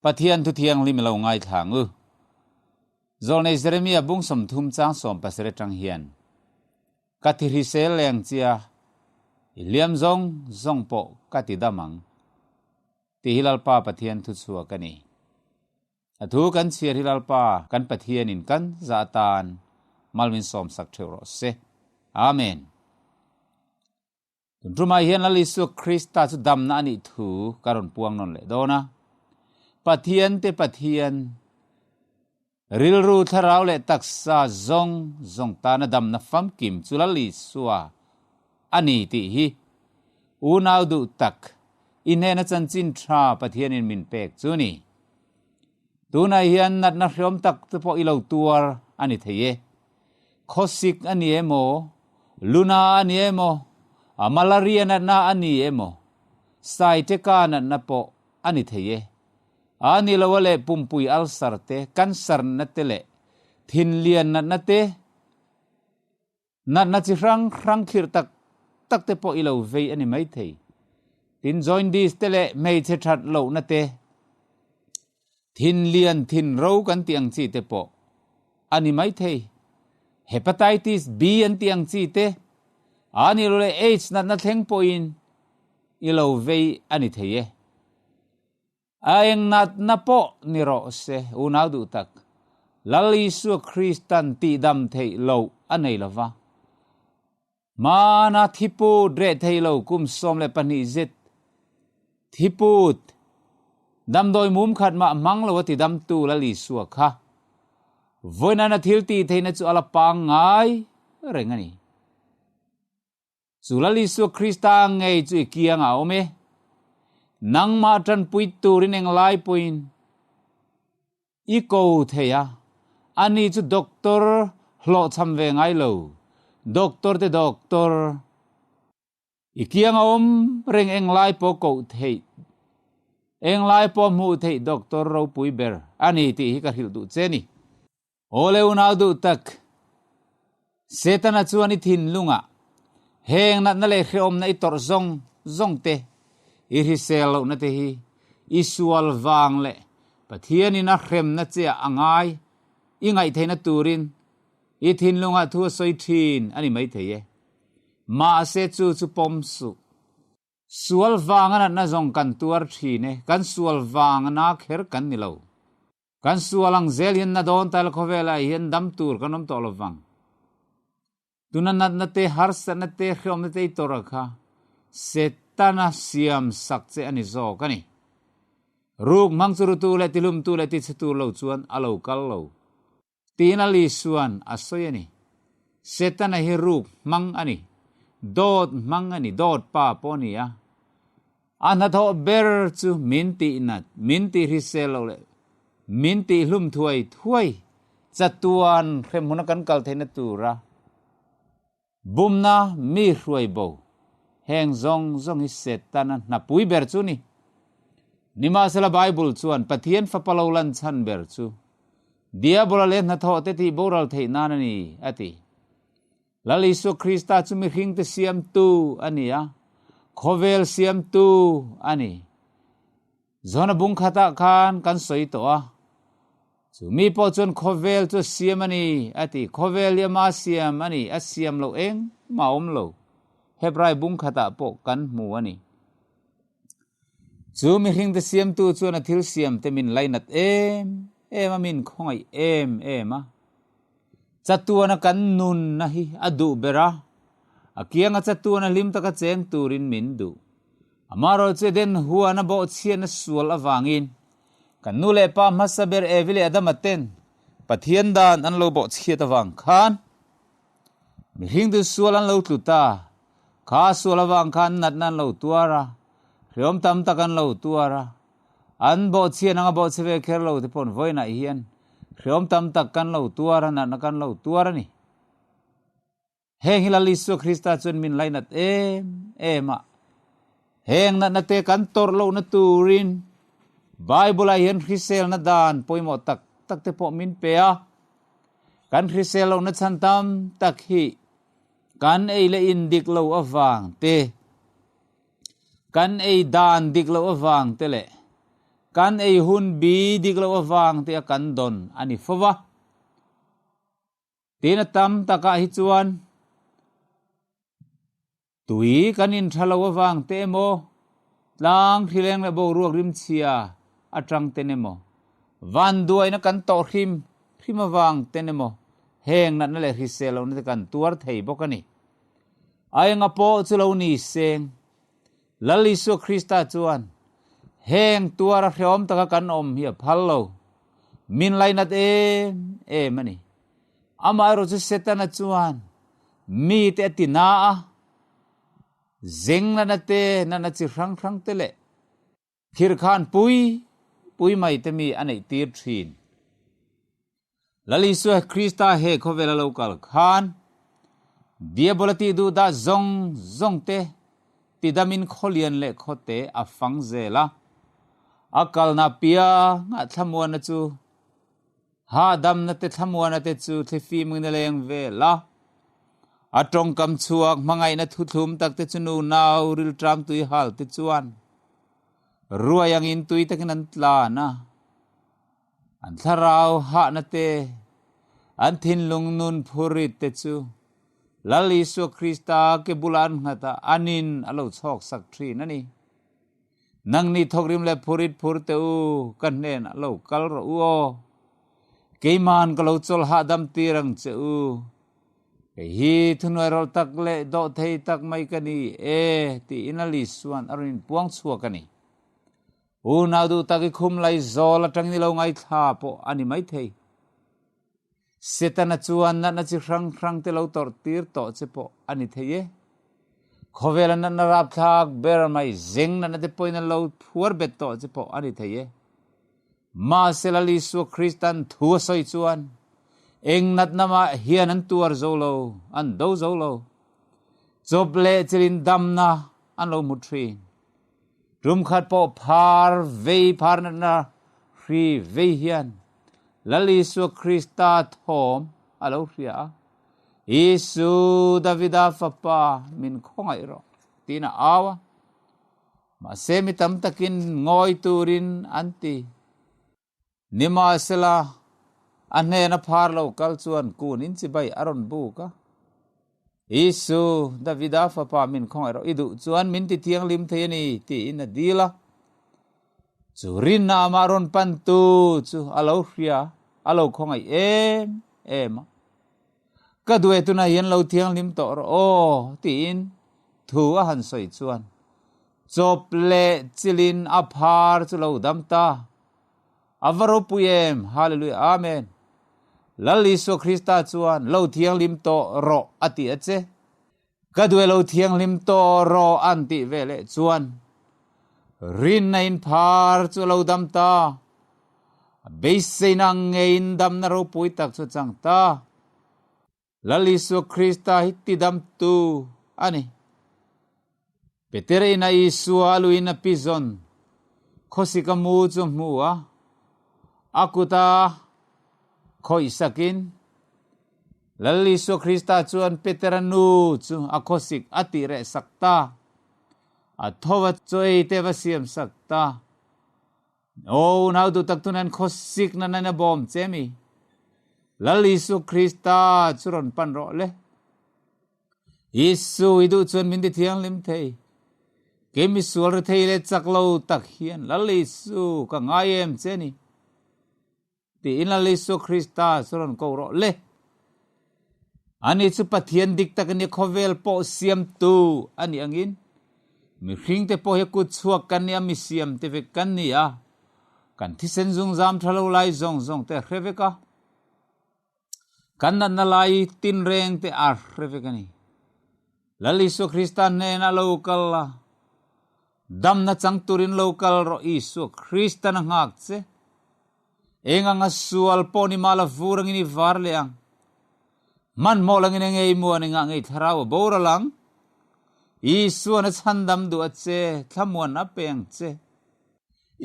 Pathian thu thianghlim i lo ngaithla ang u. Zawlnei Jeremia bung 30 chang 17 atang hian, Ka thi hrisel leng chia, i hliam zawng zawng pawh ka ti dam ang, tih hi Lalpa Pathian thu chhuak a ni. A thu kan chhiar hi Lalpa kan Pathianin kan zah atan mal min sawmsak theuh rawh se. Amen. Tun tumah hian Lal Isua Krista chu damna a nih thu ka rawn puang nawn leh dawn a. Pathian te Pathian, rilru, thlarau leh taksa zawng zawng tana damna famkim chu Lal Isua a ni tih hi unau duh tak i hnena chanchin tha Pathianin min pek chu ni. Tunah hian natna hriawm tak te pawh i lo tuar a ni thei e. Khawsik a ni emaw, luna a ni emaw, a malaria natna a ni emaw, sciatica natna pawh a ni thei e. A ni lo a leh pumpui ulcer te, cancer natna te leh thinlian natna te, Natna chi hrang hrang khirh tak tak te pawh i lo vei a ni maithei. Tin jaundice te leh hmeichhe that lohna te, thin lian thin ro kan tih ang chi te pawh a ni maithei. Hepatitis B an tih ang chi te, a ni lo leh AIDS natna thleng pawhin i lo vei a ni thei e. A eng natna pawh ni rawh se, unau duh tak, Lal Isua Kristan tihdam theih loh a nei lo va. Hmana thiput reh thei lo kum 12 zet thiput damdawi mum khat mah hmang lo a tidamtu Lal Isua kha vawiin a thil tih theihna chu a la pangngai reng a ni. Chu Lal Isua Krista ngei chu i kiangah a awm e. Nangmah tanpui turin englai pawhin i ko thei a, ani chu doctor hlawhchham ve ngai lo, doctor te doctor. I kianga awm reng englai pawh koh theih, englai pawh hmuh theih doctor ropui ber a ni tih hi ka hrilh duh che ni. Aw le unau duh tak, Setana chuan i thinlungah heng natna leh hrehawmna i tawrh zawng zawng te, i hrisel lohna te hi i sual vang leh Pathianin a hremna che ah a ngai i ngaihtheihna turin i thinlungah thu a sawi thin a ni maithei e. Mahse chu chu pawm suh. Sual vanga natna zawng kan tuar thin e, kan sual vanga na kher kan ni lo. Kan sual ang zel hian na dawn tal khawvelah hian dam tur kan awm tawh lo vang. Tuna natna te, harsatna te, hreawmna te i tawrh a kha Setana siam sak che a ni zawk a ni. Ruk hmang chu rutu leh tihlumtu leh tichhetu lo chuan a lo kal lo. Tiin a Lisuan a sawi a ni. Setana hi ruk hmang a ni. Dawt hmang a ni, dawt pa pawh a ni a. A hnathawh ber chu min tihnat, min tihrisel loh leh min tihlum thuai thuai chatuan hremhmuna kan kal theihna tura bumna mi hruai bo. Heng zawng zawng hi Setana hnapui ber chu ni. Nimahsela Bible chuan Pathian fapa lo lan chhan ber chu Diabola leh hnathawh te tih boral theih nan a ni, a ti. Lal Isua Krista chu mihringte siamtu a ni a, khawvel siamtu a ni. Johna bung khatah khan kan sawi tawh a, chu mi pawh chuan khawvel chu a siam a ni, a ti. Khawvel hi ama siam a ni, a siam loh engmah a awm lo. Hebrai bung khatah pawh kan hmu a ni. Chu mihringte siamtu chuan a thil siamte min lainat em em a, min khawngaih em em a. Chatuana kan nunna hi a duh ber a, a kianga chatuana hlim taka cheng turin min duh. Amaherawhchu chu Eden huana bawhchhiatna sual avangin kan nu leh pa hmasa ber Evi leh Adama ten Pathian dan an lo bawhchhiat avang khan mihringtu sual an lo tlu ta. Kha sual avang khan natna an lo tuar a, hreawm tam tak an lo tuar a. An bawhchhiat anga bawhchhe ve kher lo te paw'n vawiinah hian hreawm tam tak kan lo tuar a, natna kan lo tuar a ni. Heng hi Lal Isua Krista chuan min lainat em em a. Heng natna te kan tawrh lohna turin Bible-ah hian hriselna dan pawimawh tak tak te pawh min pe a. Kan hrisel lohna chhan tam tak hi Kan ei leh in dik lo avang te, kan ei dan dik loh avang te leh Kan ei hun bi dik loh avang te a kan dawn a ni fo va. Tin a tam takah hi chuan tui kan in tha lo avang te emaw, tlang hrileng leh boruak rimchhia atang ten emaw, vanduaina kan tawh hrim hrim avang ten emaw heng natna leh hrisel lohna te kan tuar thei bawk a ni. A enga pawh chu lo ni seng. Lal Isua Krista chuan, Heng tuara hrehawm taka kan awm hi a phal lo. Min lainat em em a ni. Amaherawh chu Setana chuan mite a ti na a, zeng nana te, nana chi hrang hrang te leh thirkhan pui pui mai te mi a neih tir thin. Lal Isua Krista he khawvel a lo kal khan Diabola tih duh dah zawng zawng te tidamin khawlian leh khawte a fang zel a. A kalna piangah thlamuana chu hahdamna te thlamuana te chu thlifim in a leng vel a. A tawngkam chhuak hmangaihna thuthlum tak te chu nunau rilṭam tuihal te chuan ruai angin tui takin an tlan a. An thlarau hahna te, an thinlung nun phurit te chu Lal Isua Krista ke bula an nghat a, an in a lo chhawk sak thin a ni. Nangni thawkrim leh phurit phur te u, ka hnenah lo kal rawh u aw. Keiman ka lo chawl hahdam tir ang che u. Kei hi thuhnuai rawlh tak leh dawh thei tak mai ka ni e, tiin Lal Isua'n a rawn inpuang chhuak a ni. Unau duh tak i khum lai zawl atangin i lo ngaithla pawh a ni maithei. Setana chuan natna chi hrang hrang te lo tawrh tir tawh che pawh a ni thei e. Khawvela natna rapthlak ber mai zeng natna te pawhin a lo phuar bet tawh che pawh a ni thei e. Mahse Lal Isua Kristan thu a sawi chuan eng natna mah hian an tuar zo lo, an do zo lo. Chawp leh chilin damna an lo hmu thin. Tumkhat pawh phar vei phar natna hri vei hian Lal Isua Krista thawm a lo hria a, Isu, Davida fapa, min khawngaih rawh, tiin a au a. Mahse mi tam takin ngawi turin an ti. Nimahsela, a hnena phar lo kal chuan kun in chibai a rawn buk a. Isu, Davida fapa min khawngaih rawh, i duh chuan min ti thianghlim thei a ni, tiin a dil a. Chu rinna amah rawn pantu chu a lo hria, a lo khawngaih em em a. Ka duh e tunah hian lo thianghlim tawh rawh aw, tiin thu a han sawi chuan chawp leh chilin a phar chu lo dam ta. A va ropui em! Hallelujah Amen! Lal Isua Krista chuan lo thianghlim tawh rawh a ti a che. Ka duh e lo thianghlim tawh rawh an tih ve leh chuan rinna in phar chu a lo dam ta. A beiseina ang ngeiin damna ropui tak chu a chang ta. Lal Isua Krista hi tidamtu a ni. Petera ina Isua a luin a pizawn khawsika mu chu a hmu a, a kuta khawihsakin Lal Isua Krista chuan Petera nu chu a khawsik a tih reh sak ta, a tho va chaw ei te va siam sak ta. Aw unau duh tak tunan khawsik na nana bawm che mi? Lal Isua Krista chu rawn pan rawh le. Isu i duh chuan min ti thianghlim thei. Kei misual rethei leh chak lo tak hian Lal Isu ka ngai em che ni. Tiin Lal Isua Krista chu rawn ko rawh le. Ani chu Pathian dik tak a ni, khawvel pawh siamtu a nih angin mihringte pawh hi kut chhuak kan ni a, mi siamte vek kan ni a, kan thisen zungzam tha lo lai zawng zawng te a hre vek a, kan natna lai tinreng te a hre vek a ni. Lal Isua Krista hnenah lo kal la, damna chang turin lo kal rawh Isua Kristan a nghak che. Eng anga sual pawh ni mah la vur angin i var leh ang. Hmanhmawh langin eng ei muan engah ngei thlarau a boral ang. Isuan a chhandam duh a che, thlamuan a pe ang che.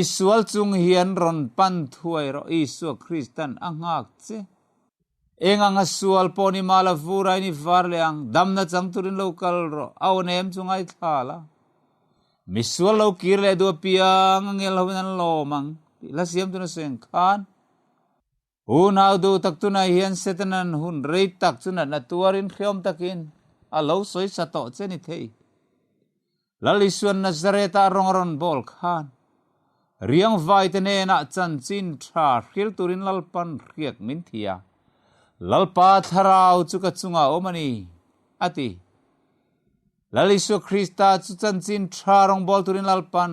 I sual chung hian rawn pan thuai rawh Isua Kristan a nghak che. Eng anga sual pawh ni mah la vur aiin i var leh ang, damna chang turin lo kal rawh, a aw nem chu ngaithla la. Misual lo kir leh duh apiang a ngel hoin an lawm ang tih hla siam tuna sawi ang khan unau duh tak tunah hian Setanan hun rei tak chu natna tuarin hriawm takin a lo sawi sa tawh che ni thei. Lal Isuan Nazareth-ah rawng a rawn bawl khan riangvaite hnenah chanchin tha hril turin Lalpan hriak min thi a, Lalpa thlarau chu ka chungah a awm a ni, a ti. Lal Isua Krista chu chanchin tha rawngbâwl turin Lalpan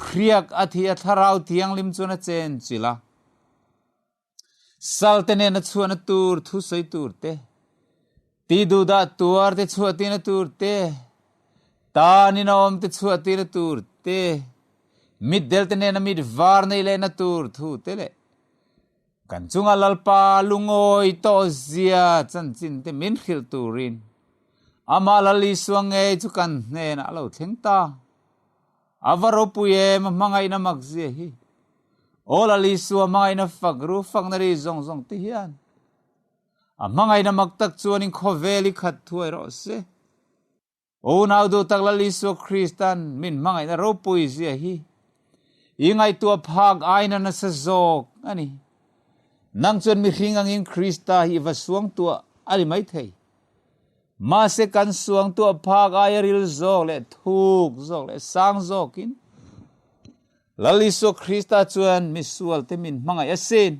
hriak a thi a, Thlarau Thianghlim chuan a chen chilh a. Salte nena chhuahna tur thusawi tur te, ti duhdah tuar te chhuahtirna tur te, tan in a awm te chhuahtirna tur te, mitdel te nena mit var neih lehna tur thu te leh kan chunga Lalpa lungawi tawh zia chanchin te min hrilh turin amah Lal Isua ngei chu kan hnenah a lo thleng ta. A va ropui em a hmangaihna mak zia hi. Aw Lal Isua hmangaihna fak ru fakna ri zawng zawng te hian a hmangaihna mak tak chuanin khawvel i khat thuai rawh se. Unau duh tak Lal Isua Kristan min hmangaihna ropui zia hi i ngaihtuah phak aina nasa zawk a ni. Nang chuan mihring angin Krista hi i va suangtuah a ni maithei. Mahse kan suangtuah phak aia ril zawk leh thuk zawk leh sang zawkin Lal Isua Krista chuan misualte min hmangaih asin.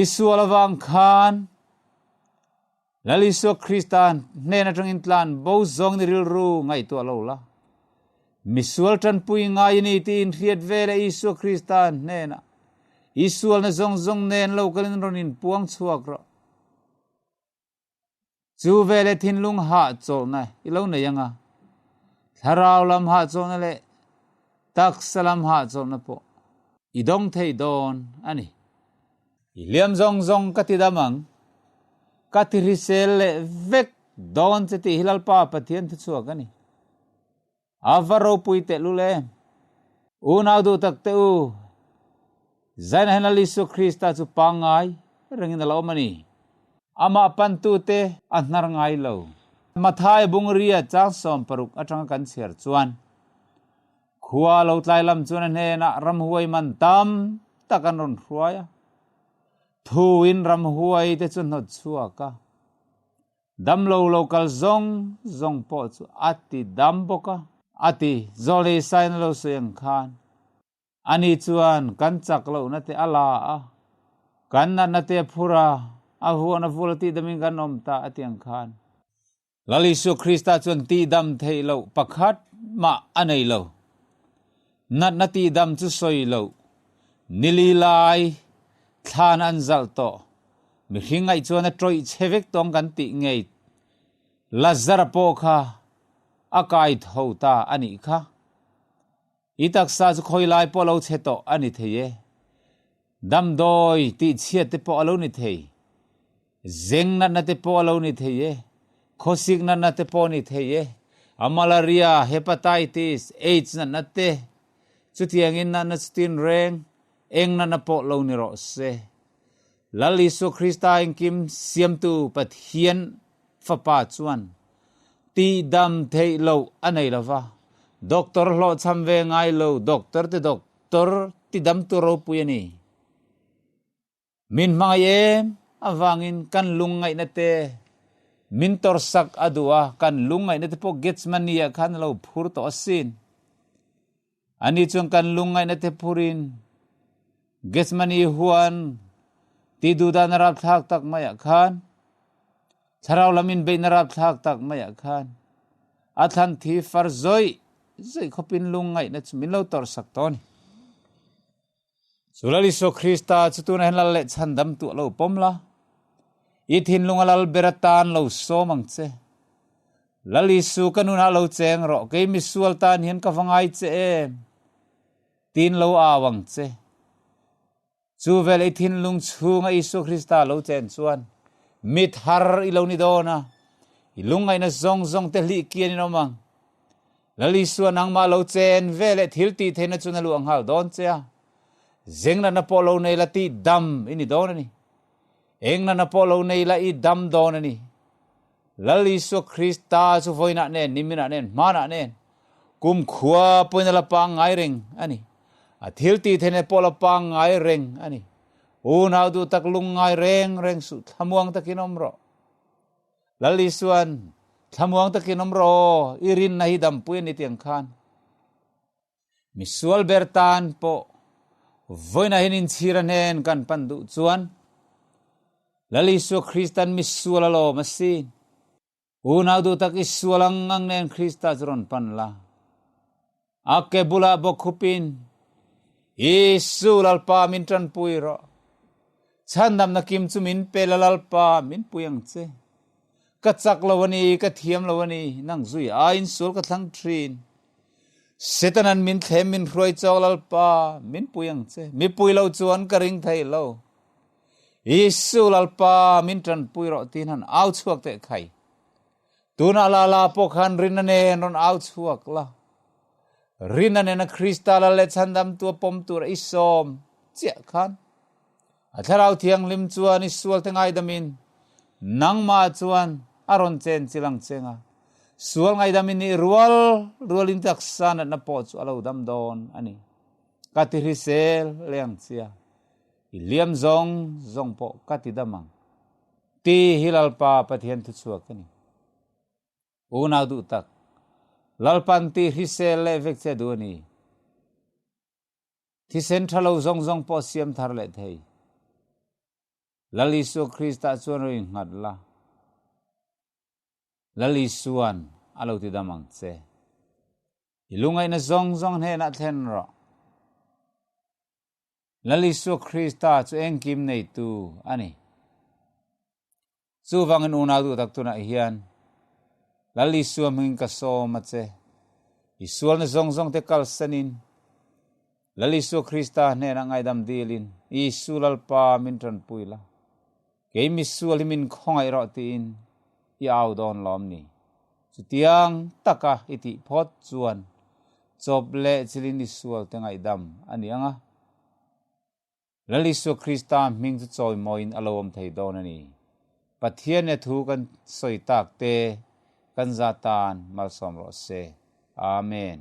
I sual avang khan Lal Isua Krista hnen atangin tlan bo zawng ni rilru ngaihtuah lo la. Misual tanpui ngai i ni tiin hriat veleh Isua Krista hnenah i sualna zawng zawng nen lo kalin rawn inpuang chhuak rawh. Chu veleh thinlung hahchawlhna i lo nei ang a, thlarau lam hahchawlhna leh taksa lam hahchawlhna pawh i dawng thei dawn a ni. I hliam zawng zawng ka ti dam ang, ka ti hrisel leh vek dawn che tih hi Lalpa Pathian thuchhuak a ni. A va ropui tehlul em! Unau duh tak te u, Zaina hian Lal Isua Krista chu pangngai rengin a la awm a ni. Amah pantute a hnar ngai lo. Mathai bungria chang 60 atanga kan chhiar chuan, Khua lo tlai lam chuan a hnenah ramhuai man tam tak an rawn hruai a, thuin ramhuai te chu hnawt chhuak a, Damlo lo kal zawng zawng pawh chu a ti dam bawk a. A ti, Zawlei sain a lo sawi ang khan. Ani chuan kan chak lohna te a la a, kan natna te a phur a, a huan a vul a tihdamin kan awm ta a ti ang khan. Lal Isua Krista chuan tihdam theih loh pakhat mah a nei lo. Natna tihdam chu sawi loh, nili lai thlan an zalh tawh. Mihring ngaih chuan a tawih chhe vek tawng kan tih ngei Lazara pawh kha a kai tho ta a nih kha. I taksa chu khawi lai pawh lo chhe tawh a ni thei e. Damdawi tih chhiat te pawh a lo ni thei. Zeng natna te pawh a lo ni thei e. Khawsik natna te pawh a ni thei e. A malaria, hepatitis, aids natna te chutiangin natna chutin reng eng natna pawh lo ni rawh se. Lal Isua Krista engkim siamtu Pathian Fapa chuan tihdam theih loh a nei lo va, doctor hlawhchham ve ngai lo doctor te doctor tidamtu ropui a ni. Min hmangaih em avangin kan lungngaihna te min tawrhsak a duh a, kan lungngaihna te pawh Gethsemane-ah khan a lo phur tawh asin. Ani chuan kan lungngaihna te phurin Gethsemane huan ti duhdan a rapthlak tak maiah khan, thlarau lam inbeihna rapthlak tak maiah khan a thlan thi far zawih zawih khawpin lungngaihna chu min lo tawrhsak tawh a ni. Chu Lal Isua Krista chu tunah hian Lal leh chhandam tuah lo pawm la, i thinlung a lal ber atan lo sawm ang che. Lal Isu ka nunah lo cheng rawh, kei misual tan hian ka va ngai che em? Tin lo au ang che. Chu vel i thinlung chhunga Isua Krista lo chen chuan mi thar i lo ni dawn a, i lungngaihna zawng zawng te hlih kian in awm ang. Lal Isua nangmah lo chen ve leh thil tih theihna chuan a luah nghal dawn che a, zengnatna pawh lo nei la tih dam i ni dawn a ni. Engnatna pawh lo nei la i dam dawn a ni. Lal Isua Krista chu vawiinah nen, niminah nen, hmanah nen. Kumkhua pawhin a la pangngai reng a ni. A thil tih theihna pawh a la pangngai reng a ni. Unau duh tak lungngai reng reng suh, thlamuang takin awm rawh. Lal Isuan, Thlamuang takin awm rawh aw, i rinna hi dampui a ni tiang khan. Misual ber tan pawh vawiinah hian inchhir a hnen kan pan duh chuan Lal Isua Kristan misual a lawm asin. Unau duh tak i sual ang ang nen Krista chu rawn pan la. A ke bulah bawk khupin, Isu Lalpa min tanpui rawh. Chhandamna kim chu min pe la Lalpa min pui ang che. Ka chak lo a ni, ka thiam lo a ni, nang zui aiin sual ka thlang thin. Setanan min thlem min hruai chawk Lalpa min pui ang che. Mipui lo chuan ka ring thei lo. Isu Lalpa min tanpui rawh tiin han au chhuak teh khai. Tunah la la pawh khan rinna nen rawn au chhuak la. Rinna nena Krista Lal leh Chhandamtu a pawm tur a i sawm chiah khan a Thlarau Thianghlim chuan i sualte ngaidamin nangmah chuan a rawn chen chil ang cheng a. Sual ngaidamin nih rual rualin taksa natna pawh chu a lo dam dawn a ni. Ka ti hrisel leh ang chia. I hliam zawng zawng pawh ka ti dam ang. Ti hi Lalpa Pathian thuchhuak a ni. Unau duh tak, Lalpan ti hrisel leh vek che duh a ni. Thisen tha lo zawng zawng pawh siam thar leh thei. Lal Isua Krista chuan rawn innghat la. Lal Isuan a lo ti dam ang che. I lungaihna zawng zawng hnenah thlen rawh. Lal Isua Krista chu engkim neitu a ni. Chuvangin unau duh tak tunah hian Lal Isua hmingin ka sawm a che. I sualna zawng zawng te kalsanin Lal Isua Krista hnenah ngaidam dilin Isu Lalpa min tanpui la. Kei misual hi min khawngaih rawh tiin i au dawn lawm ni? Chutiang taka i tih phawt chuan chawp leh chilin i sualte ngaihdam a ni ang a. Lal Isua Krista hming chu chawimawiin a lo awm thei dawn a ni. Pathian e thu kan sawi tak te kan za tan malsawm rawh se. Amen.